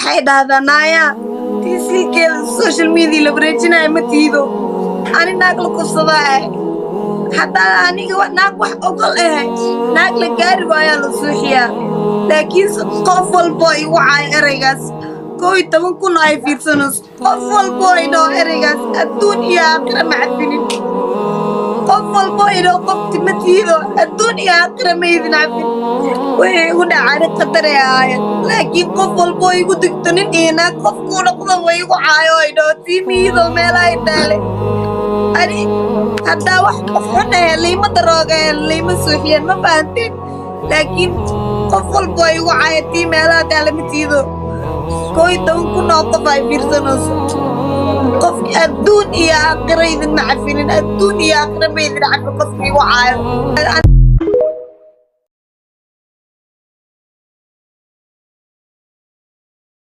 Waxay dhahdaa, "Naaya, tii siilkeeda social media la wareejinaya ma tiido." Ani naag la kufsadaa ahay. Haddaa aniga naag wax ogol ahay, naag la gaari waayaa la suuxiyaa. Laakiinse qof walboo igu caayo ereygaas, 11,000 ay fiirsanayso, qof walboo idhoo ereygaas, adduun iyo aakhira ma cafinin. Qof walboo idhoo qofti ma tiido, adduun iyo aakhira ma idin cafin. Wixii igu dhacani khataray ahaayeen, laakiin qof walboo igu digto, nin iyo naag qofkuu noqdo wa igu caayo oo idhoo tii miidoo meelaha taale. Ani haddaa wax qof xun ahe, liima daroogeen, liima suuxiyeen, ma fahanteen? Laakiin qof walboo igu caayo tii meelaha taale ma tiido, 11,000 oo qof ay fiirsanayso, qof adduun iyo aakhira idinma cafinin. Adduun iyo aakhira ma idin cafin qofka igu caayo.